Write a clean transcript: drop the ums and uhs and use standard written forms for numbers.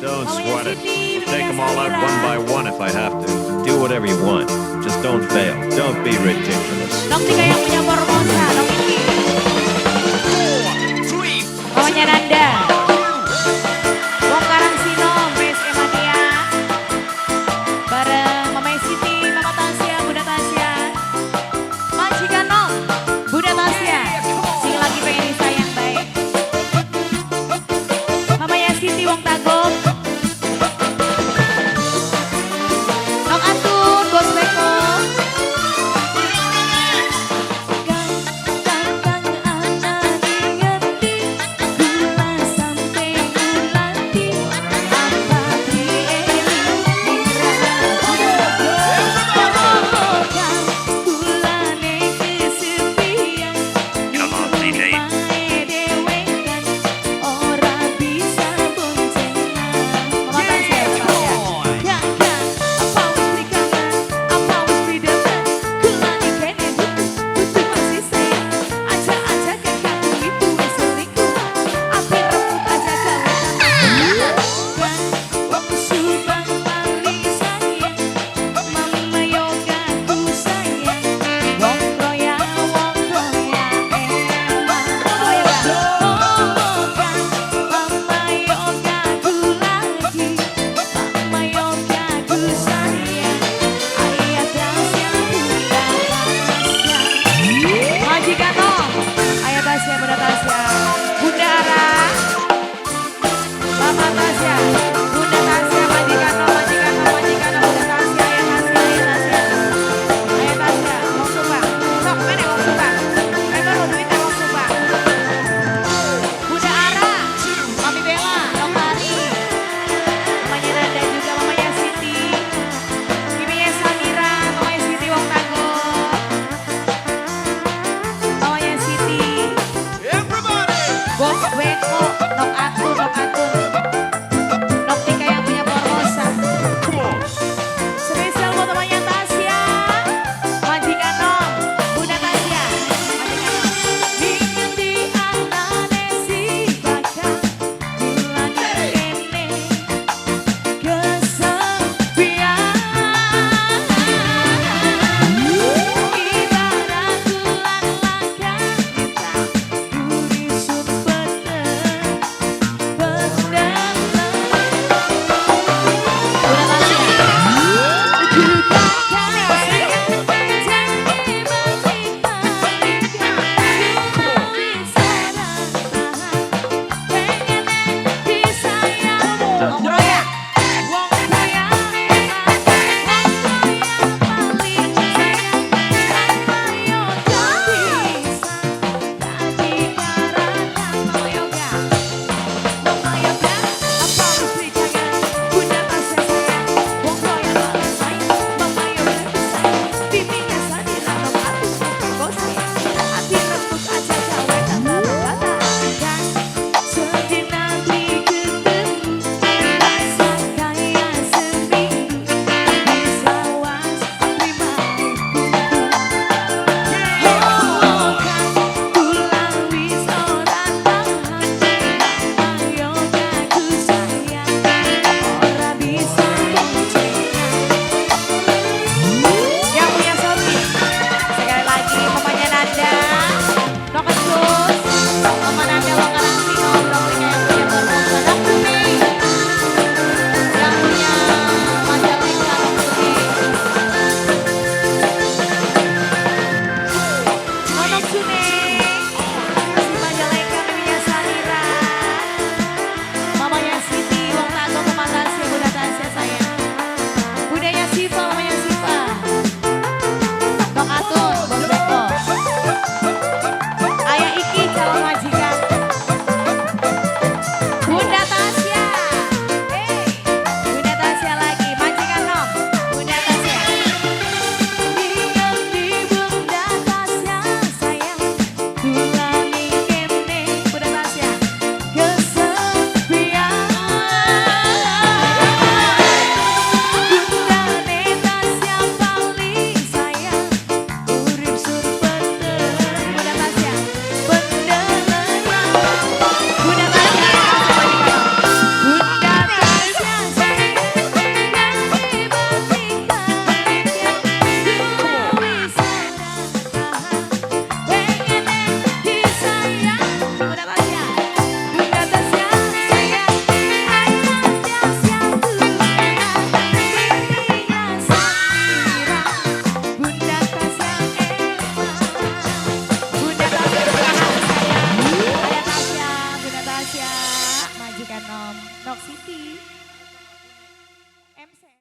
Don't Mamanya sweat it. Siti, We'll take Bunda them all out one Samira. By one if I have to. Do whatever you want. Just don't fail. Don't be ridiculous. Nok tiga yang punya Formosa, Nok Iki. Mamanya Nanda. Wong Karang Sinom, Bes Emania. Bareng Mama Siti, Mama Tasya, Bunda Tasya. Majikan Nok, Bunda Tasya. Sing lagi pengen disayang baik. Mamanya Siti Wong Tagog. Nok Atun, Bos Beko. Kang kakang ana ning ngendi, kula sampe ngulati, apa dieling ning rati? Oh, kang kulane kesepian Come on, CJ. Omahe dhewean ora bisa boncengan. Mama Tasya, Tasya. Kang, kang, apa wis prikangan, apa wis pridemen, kula kene butuh, butuh kasih sayang. Aja-aja kakak itu wis selingkuhan, ape rembug aja gawe tambah. Kang, wong Subang paling sayang, Mama yoga ku sayang, wong Kroya emang. Oh, kang, Mama yoga ku lagi, Mama yoga ku sayang, Ayah Tasya, Bunda Tasya. Majikan Nom, Ayah Tasya, Bunda Tasya, Bunda Ara, Mama Tasya, Bunda Tasya, Majikan Nom, Majikan Nom, Majikan Nom, Bunda Tasya, Ayah Tasya, Ayah Tasya, Ayah Tasya, Wong Subang, sok mana Wong Subang, perlu duit Wong Subang. Bunda Ara, Mami Bella, Nokari, mamanya Nanda juga, mamanya Siti, Bibinya Samira, mamanya Siti Wong Tagog, mamanya Siti, Everybody! Bos Weko, Nok Atun, Nok Atun.